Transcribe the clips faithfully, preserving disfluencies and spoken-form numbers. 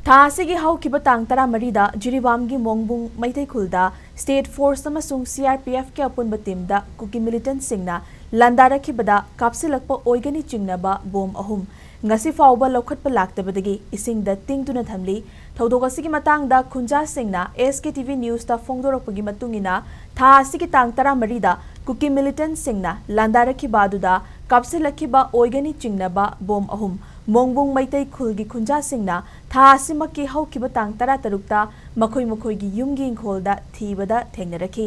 ꯊꯥ ꯑꯁꯤꯒꯤ ꯍꯧꯈꯤꯕ ꯇꯥꯡ ꯇꯔꯥꯃꯔꯤꯗ ꯖꯤꯔꯤꯕꯥꯝꯒꯤ ꯃꯣꯡꯕꯨꯡ ꯃꯩꯇꯩ ꯈꯨꯜꯗ state force ꯑꯃꯁꯨꯡ C R P F ꯀꯤ ꯑꯄꯨꯟꯕ teamꯗ ꯀꯨꯀꯤ militantꯁꯤꯡꯅ ꯂꯥꯟꯗꯥꯔꯛꯈꯤꯕꯗ ꯀꯥꯞꯁꯤꯜꯂꯛꯄ ꯑꯣꯏꯒꯅꯤ ꯆꯤꯡꯅꯕ ꯕꯣꯝ ꯑꯍꯨꯝ ꯉꯁꯤ ꯐꯥꯎꯕ ꯂꯧꯈꯠꯄ ꯂꯥꯛꯇꯕꯗꯒꯤ ꯏꯁꯤꯡꯗ ꯇꯤꯡꯗꯨꯅ ꯊꯝꯂꯤ꯫ ꯊꯧꯗꯣꯛ ꯑꯁꯤꯒꯤ ꯃꯇꯥꯡꯗ ꯈꯨꯟꯖꯥꯁꯤꯡꯅ S K T V Newsꯇ ꯐꯣꯡꯗꯣꯔꯛꯄꯒꯤ ꯃꯇꯨꯡ ꯏꯟꯅ, ꯊꯥ ꯑꯁꯤꯒꯤ ꯇꯥꯡ ꯇꯔꯥꯃꯔꯤꯗ ꯀꯨꯀꯤ militantꯁꯤꯡꯅ ꯂꯥꯟꯗꯥꯔꯛꯈꯤꯕ ꯑꯗꯨꯗ ꯀꯥꯞꯁꯤꯜꯂꯛꯈꯤꯕ ꯑꯣꯏꯒꯅꯤ ꯆꯤꯡꯅꯕ ꯕꯣꯝ ꯑꯍꯨꯝ ꯃꯣꯡꯕꯨꯡ ꯃꯩꯇꯩ ꯈꯨꯜꯒꯤ ꯈꯨꯟꯖꯥꯁꯤꯡꯅ ꯊꯥ ꯑꯁꯤꯃꯛꯀꯤ ꯍꯧꯈꯤꯕ ꯇꯥꯡ ꯇꯔꯥꯇꯔꯨꯛꯇ ꯃꯈꯣꯏ ꯃꯈꯣꯏꯒꯤ ꯌꯨꯝꯒꯤ ꯏꯪꯈꯣꯜꯗ ꯊꯤꯕꯗ ꯊꯦꯡꯅꯔꯛꯈꯤ꯫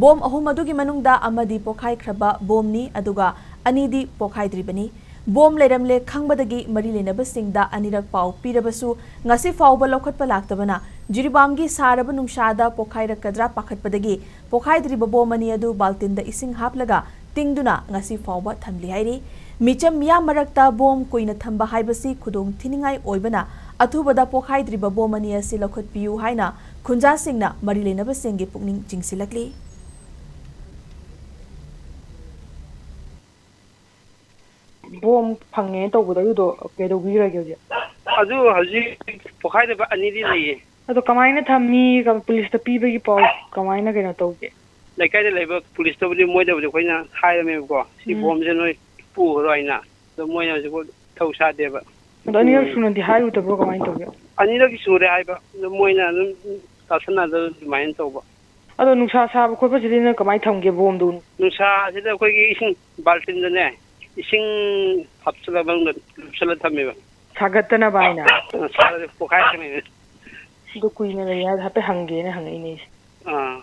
ꯕꯣꯝ ꯑꯍꯨꯝ ꯑꯗꯨꯒꯤ ꯃꯅꯨꯡꯗ ꯑꯃꯗꯤ ꯄꯣꯈꯥꯏꯈ꯭ꯔꯕ ꯕꯣꯝꯅꯤ, ꯑꯗꯨꯒ ꯑꯅꯤꯗꯤ ꯄꯣꯈꯥꯏꯗ꯭ꯔꯤꯕꯅꯤ꯫ ꯕꯣꯝ ꯂꯩꯔꯝꯂꯦ ꯈꯪꯕꯗꯒꯤ ꯃꯔꯤ ꯂꯩꯅꯕꯁꯤꯡꯗ ꯑꯅꯤꯔꯛ ꯄꯥꯎ ꯄꯤꯔꯕꯁꯨ ꯉꯁꯤ ꯐꯥꯎꯕ ꯂꯧꯈꯠꯄ ꯂꯥꯛꯇꯕꯅ ꯖꯤꯔꯤꯕꯥꯝꯒꯤ ꯁꯥꯔꯕ ꯅꯨꯡꯁꯥꯗ ꯄꯣꯈꯥꯏꯔꯛꯀꯗ꯭ꯔꯥ ꯄꯥꯈꯠꯄꯗꯒꯤ ꯄꯣꯈꯥꯏꯗ꯭ꯔꯤꯕ ꯕꯣꯝ ꯑꯅꯤ ꯑꯗꯨ ꯕꯥꯜꯇꯤꯟꯗ ꯏꯁꯤꯡ ꯍꯥꯞꯂꯒ ꯇꯤꯡꯗꯨꯅ ꯉꯁꯤ ꯐꯥꯎꯕ ꯊꯝꯂꯤ ꯍꯥꯏꯔꯤ꯫ ꯃꯤꯆꯝ ꯃꯤꯌꯥꯝ ꯃꯔꯛꯇ ꯕꯣꯝ ꯀꯨꯏꯅ ꯊꯝꯕ ꯍꯥꯏꯕꯁꯤ ꯈꯨꯗꯣꯡ ꯊꯤꯅꯤꯡꯉꯥꯏ ꯑꯣꯏꯕꯅ ꯑꯊꯨꯕꯗ ꯄꯣꯈꯥꯏꯗ꯭ꯔꯤꯕ ꯕꯣꯝ ꯑꯅꯤ ꯑꯁꯤ ꯂꯧꯈꯠꯄꯤꯌꯨ ꯍꯥꯏꯅ ꯈꯨꯟꯖꯥꯁꯤꯡꯅ ꯃꯔꯤ ꯂꯩꯅꯕꯁꯤꯡꯒꯤ ꯄꯨꯛꯅꯤꯡ ꯆꯤꯡꯁꯤꯜꯂꯛꯂꯤ꯫ ꯕꯣꯝ ꯐꯪꯉꯦ ꯇꯧꯕꯗꯣ ꯑꯗꯨꯗꯣ ꯀꯩꯗꯧꯕꯤꯈ꯭ꯔꯒꯦ ꯍꯧꯖꯤꯛ? ꯑꯗꯨ ꯍꯧꯖꯤꯛ ꯄꯣꯈꯥꯏꯗꯕ ꯑꯅꯤꯗꯤ ꯂꯩꯌꯦ꯫ ꯑꯗꯣ ꯀꯃꯥꯏꯅ ꯊꯝꯃꯤ? ꯀ-, ꯄꯨꯂꯤꯁꯇ ꯄꯤꯕꯒꯤ ꯄꯥꯎ ꯀꯃꯥꯏꯅ ꯀꯩꯅꯣ ꯇꯧꯒꯦ? ꯂꯩꯀꯥꯏꯗ ꯂꯩꯕ ꯄꯨꯂꯤꯁꯇꯕꯨꯗꯤ, ꯃꯣꯏꯗꯕꯨꯗꯤ ꯑꯩꯈꯣꯏꯅ ꯍꯥꯏꯔꯝꯃꯦꯕꯀꯣ, "ꯁꯤ ꯎꯝ꯫ ꯕꯣꯝꯁꯦ ꯅꯣꯏ ꯄꯨꯈ꯭ꯔꯣ" ꯍꯥꯏꯅ꯫ ꯑꯗꯣ ꯃꯣꯏꯅ ꯍꯧꯖꯤꯛꯐꯥꯎ ꯊꯧ ꯁꯥꯗꯦꯕ꯫ ꯑꯗꯣ ꯑꯅꯤꯔꯛ ꯎꯝ꯫ ꯁꯨꯅꯗꯤ ꯍꯥꯏꯔꯨꯗꯕ꯭ꯔꯣ? ꯀꯃꯥꯏꯅ ꯇꯧꯒꯦ? ꯑꯅꯤꯔꯛ ꯁꯨꯔꯦ ꯍꯥꯏꯕ꯫ ꯑꯗꯣ ꯃꯣꯏꯅ ꯑꯗꯨꯝ ꯇꯥꯁꯟꯅꯗꯕ ꯑꯗꯨꯃꯥꯏꯅ ꯇꯧꯕ꯫ ꯑꯗꯣ ꯅꯨꯡꯁꯥ ꯁꯥꯕ ꯈꯣꯠꯄꯁꯤꯗꯤ ꯅꯣꯏ ꯀꯃꯥꯏꯅ ꯊꯝꯒꯦ ꯕꯣꯝꯗꯨ? ꯅꯨꯡꯁꯥꯁꯤꯗ ꯑꯩꯈꯣꯏꯒꯤ ꯏꯁꯤꯡ ꯕꯥꯜꯇꯤꯟꯗꯅꯦ, ꯏꯁꯤꯡ ꯍꯥꯞꯆꯤꯜꯂ ꯃꯅꯨꯡꯗ ꯂꯨꯞꯁꯤꯜꯂ ꯊꯝꯃꯦꯕ꯫ ꯁꯥꯒꯠꯇꯅꯕ ꯍꯥꯏꯅ? ꯑ, ꯁꯥꯒꯠꯂꯗꯤ ꯄꯣꯈꯥꯏꯔꯛꯀꯅꯤ꯫ ꯑꯗꯨ ꯀꯨꯏꯅ ꯂꯩ ꯍꯥꯏꯗ ꯍꯥꯏꯐꯦꯠ ꯍꯪꯒꯦꯅ ꯍꯪꯉꯛꯏꯅꯦ ꯑꯩꯁꯦ꯫ ꯑꯥ꯫